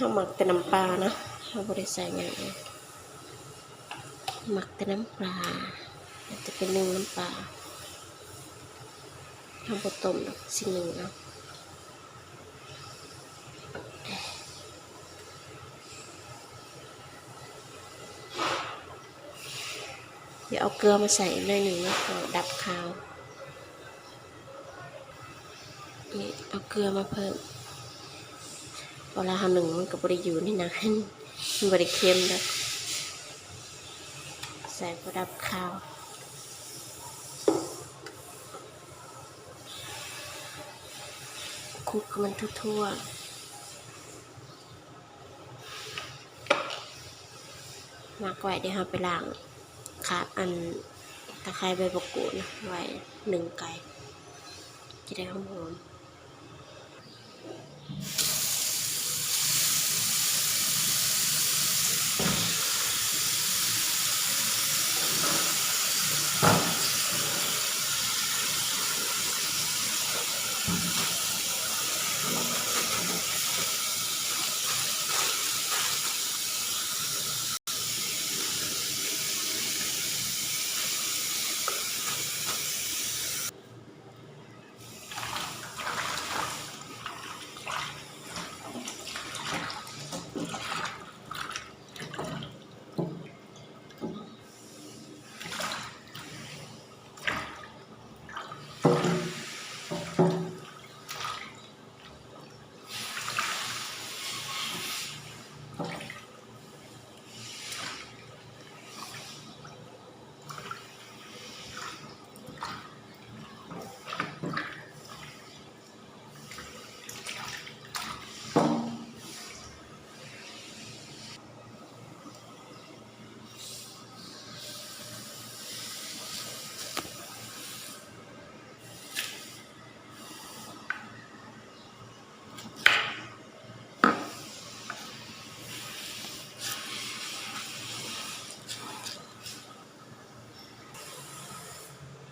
ເຮົາມັກແຕ່ນ້ຳປາເນາະ ເຮົາບໍ່ໄດ້ໃສ່ຫຍັງເອງ ມັກແຕ່ນ້ຳປາ ອາດຈະເປັນໜຶ້ງນ້ຳປາ ເຮົາບໍ່ຕົ້ມດອກ ຊິໜຶ້ງເອົາ. ດຽວເອົາເກືອມາໃສ່ອີກໜ້ອຍໜຶ່ງເນາະ ເພື່ອດັບຄາວ. ນີ້ເອົາເກືອມາເພີ່ມ ເວລາເຮົາໜຶ້ງມັນກໍບໍ່ໄດ້ຢູ່ໃນນັ້ນ ມັນບໍ່ໄດ້ເຄັມດອກ ໃສ່ພໍດັບຄາວ. ຄຸກໃຫ້ມັນທົ່ວໆ ໝັກໄວ້ ດຽວເຮົາໄປລ້າງຄາ ອັນ ຕະໄຄ ໃບບັກກູດນະ ໄວ້ໜຶ້ງໄກ່ ຈະໄດ້ຫອມໆ.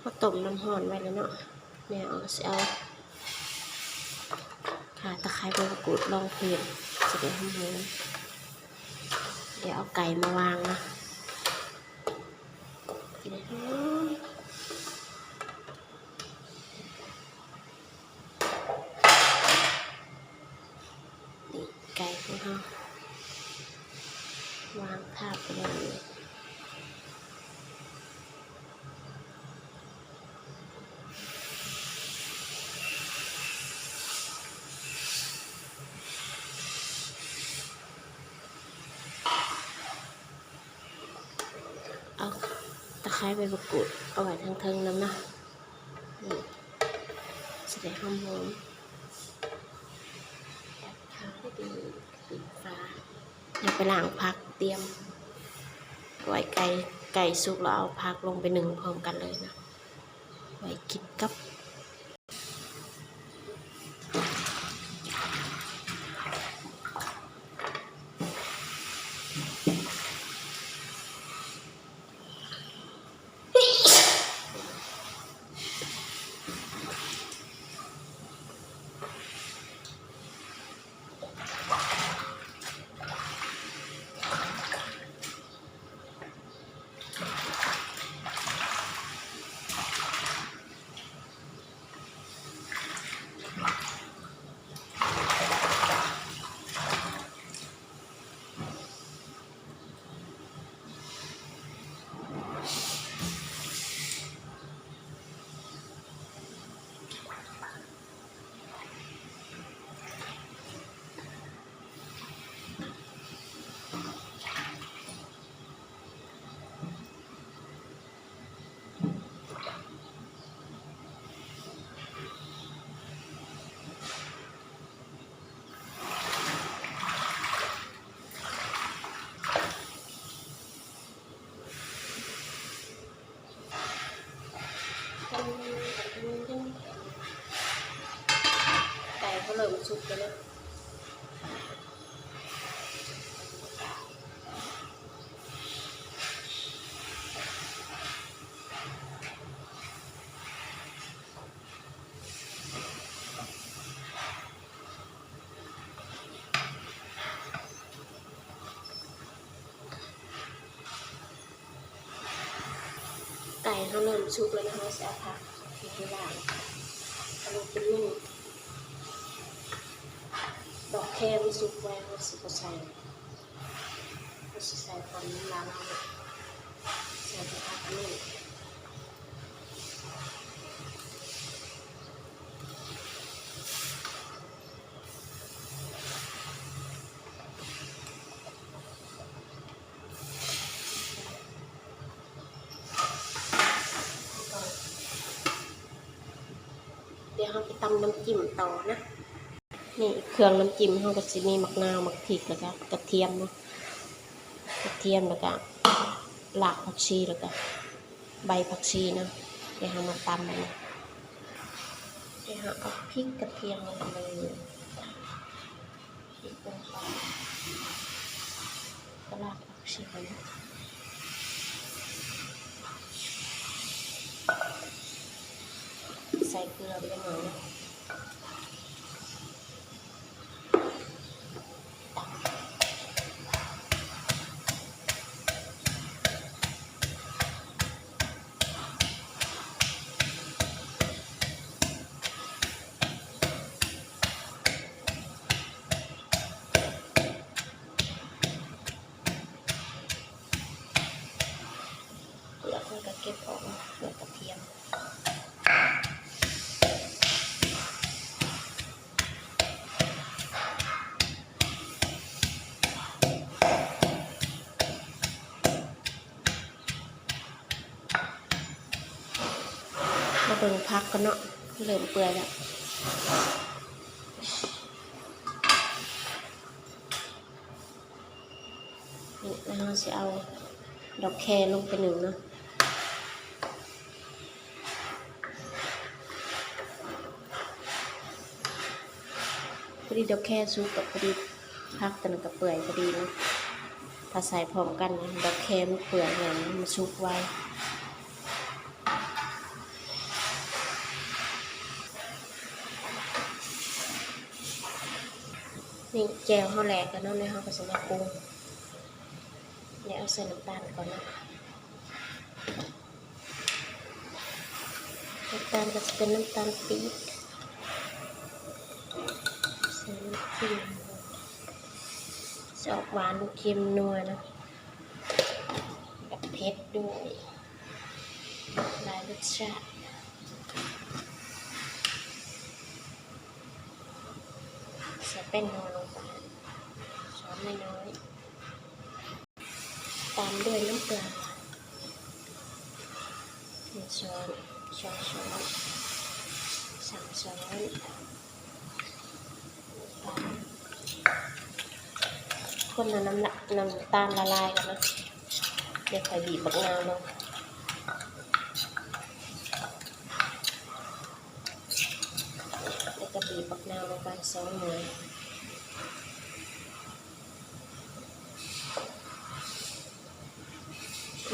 ເຮົາຕົ້ມນ້ຳຮ້ອນໄວ້ແລ້ວເນາະ ແມ່ເອົາ ຊິເອົາ ຂ່າ ຕະໄຄ ໃບມະກູດ ລອງເຜັດ ຊິໄດ້ຫອມໆ. ດຽວເອົາໄກ່ມາວາງເນາະ ຊິໄດ້ຫອມ. ນີ້ໄກ່ຂອງເຮົາ ວາງທາບໄປເລີຍ. ເອົາຕະໄຄໃບມະກູດເອົາໄວ້ທາງເທິງນຳເນາະ ນີ້ ຊິໄດ້ຫອມໆ. ດຽວໄປລ້າງຜັກ ຕຽມໄວ້ ໄກ່ ໄກ່ສຸກແລ້ວເອົາຜັກລົງໄປໜຶ້ງພ້ອມກັນເລີຍເນາະ ໄວ້ກິນກັບ ເຮົາເລີ່ມສຸກແລ້ວນະ ເຮົາຊິເອົາຜັກເທລາງ ເອົາລົງເປັນໜຶ່ງ. ດອກແຄມັນສຸກໄວ ເຮົາຊິບໍ່ໃສ່ ເຮົາຊິໃສ່ຕອນມັນລາວ ເຮົາໃສ່ແຕ່ຜັກອັນນີ້. ດຽວເຮົາໄປຕຳນ້ຳຈິ້ມຕໍ່ນະ. ນີ້ເຄື່ອງນ້ຳຈິ້ມເຮົາກໍຊິມີໝາກນາວ ໝາກພິກ ແລ້ວກໍກະທຽມເນາະ ກະທຽມ ແລ້ວກໍຮາກຜັກຊີ ແລ້ວກໍໃບຜັກຊີເນາະ. ດຽວເຮົາມາຕຳອັນນີ້ ດຽວເຮົາເອົາພິກກະທຽມລົງໄປເລີຍ ພິກລົງໄປ ກະຮາກຜັກຊີ ໃສ່ເກືອໄປໜ້ອຍໜຶ່ງ. ເປືອກມັນກໍເກັບອອກເນາະ ເປືອກກະທຽມ. ມາເບິ່ງຜັກກ່ອນເນາະ ເລີ່ມເປື່ອຍແລ້ວ. ນີ້ ແລ້ວເຮົາຊິເອົາດອກແຄລົງໄປໜຶ້ງເນາະ. ພໍດີດອກແຄສຸກ ກໍພໍດີ ຜັກຕົວນັ້ນກໍເປື່ອຍພໍດີເນາະ. ຖ້າໃສ່ພ້ອມກັນ ດອກແຄມັນເປື່ອຍງ່າຍ ມັນສຸກໄວ. ນີ້ແຈ່ວເຮົາແຫຼກແລ້ວເນາະ ແລ້ວເຮົາກໍຊິມາປຸງ. ດຽວເອົາໃສ່ນ້ຳຕານກ່ອນເນາະ. ນ້ຳຕານກໍຈະເປັນນ້ຳຕານປີບ ໃສ່ນ້ຳເຂັ້ມ ຈະອອກຫວານເຄັມນົວເນາະ ແບບເຜັດດ້ວຍ ຫຼາຍລົດຊາດ. ໃສ່ແປ້ງນົວລົງໄປ ຊ້ອນນ້ອຍໆ ຕາມດ້ວຍນ້ຳປາ ໜຶ່ງຊ້ອນ ສອງຊ້ອນ ສາມຊ້ອນ. ຄົນໃຫ້ນ້ຳລະ ນ້ຳຕານລະລາຍກ່ອນເນາະ ດຽວຄ່ອຍບີບບັກນາວລົງ. ແລ້ວກໍບີບບັກນາວລົງໄປສອງໜ່ວຍ.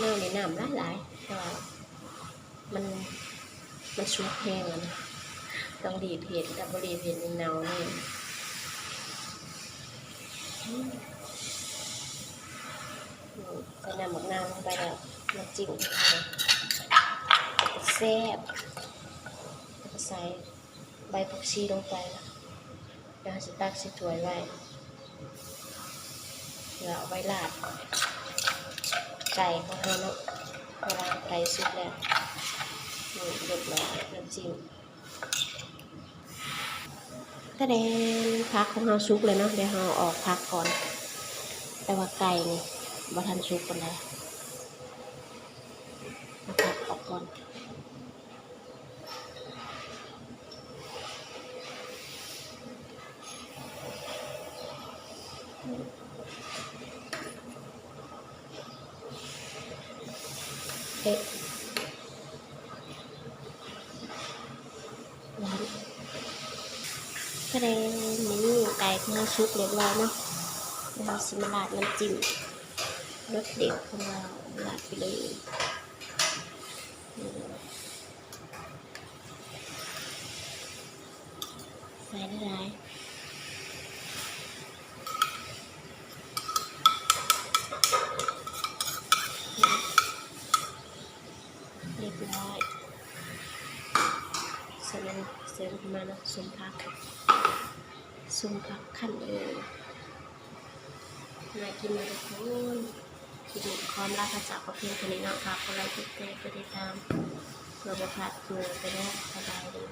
ນາວນີ້ນ້ຳຫຼາຍໆ ເພາະວ່າມັນ ມັນສຸກແຮງແລ້ວນະ ຕ້ອງລີບເຮັດ ຖ້າບໍ່ລີບເຮັດນີ້ເນົ່າແນ່. ໃສ່ນ້ຳໝາກນາວລົງໄປແລ້ວ ນ້ຳຈິ້ມແຊບ. ແລ້ວກໍໃສ່ໃບຜັກຊີລົງໄປ ແລ້ວເຮົາຊິຕັກໃສ່ຖ້ວຍໄວ້ ເພື່ອເອົາໄວ້ລາດໄກ່ຂອງເຮົາເນາະ. ເຮົາລາດໄກ່ສຸກແລ້ວ ນີ້ ຮຽບຮ້ອຍ ນ້ຳຈິ້ມ. ຕາແດງ ຜັກຂອງເຮົາສຸກແລ້ວເນາະ ດຽວເຮົາເອົາອອກຜັກກ່ອນ ແຕ່ວ່າໄກ່ນີ້ບໍ່ທັນສຸກປານໃດ ເອົາຜັກອອກກ່ອນ. ເອະ ຕາແດງ ນີ້ໄກ່ຂອງເຮົາສຸກຮຽບຮ້ອຍເນາະ ດຽວເຮົາຊິມາລາດນ້ຳຈິ້ມ ລົດເດັດຂອງເຮົາ ລາດໄປເລີຍ. ໃສ່ຫຼາຍໆ ຮຽບຮ້ອຍ ສົມຜັກ ສົມຜັກຄັນເອີ ໜ້າກິນເນາະທຸກຄົນ. ຄລິບນີ້ຂໍອຳລາພາຈາກພຽງເທົ່ານີ້ເນາະ. ຝາກກົດໄລ້ກ ກົດແຊ ກົດຕິດຕາມ ເພື່ອບໍ່ພາດຄລິບໃໝ່ໆເດີ. ສະບາຍດີ.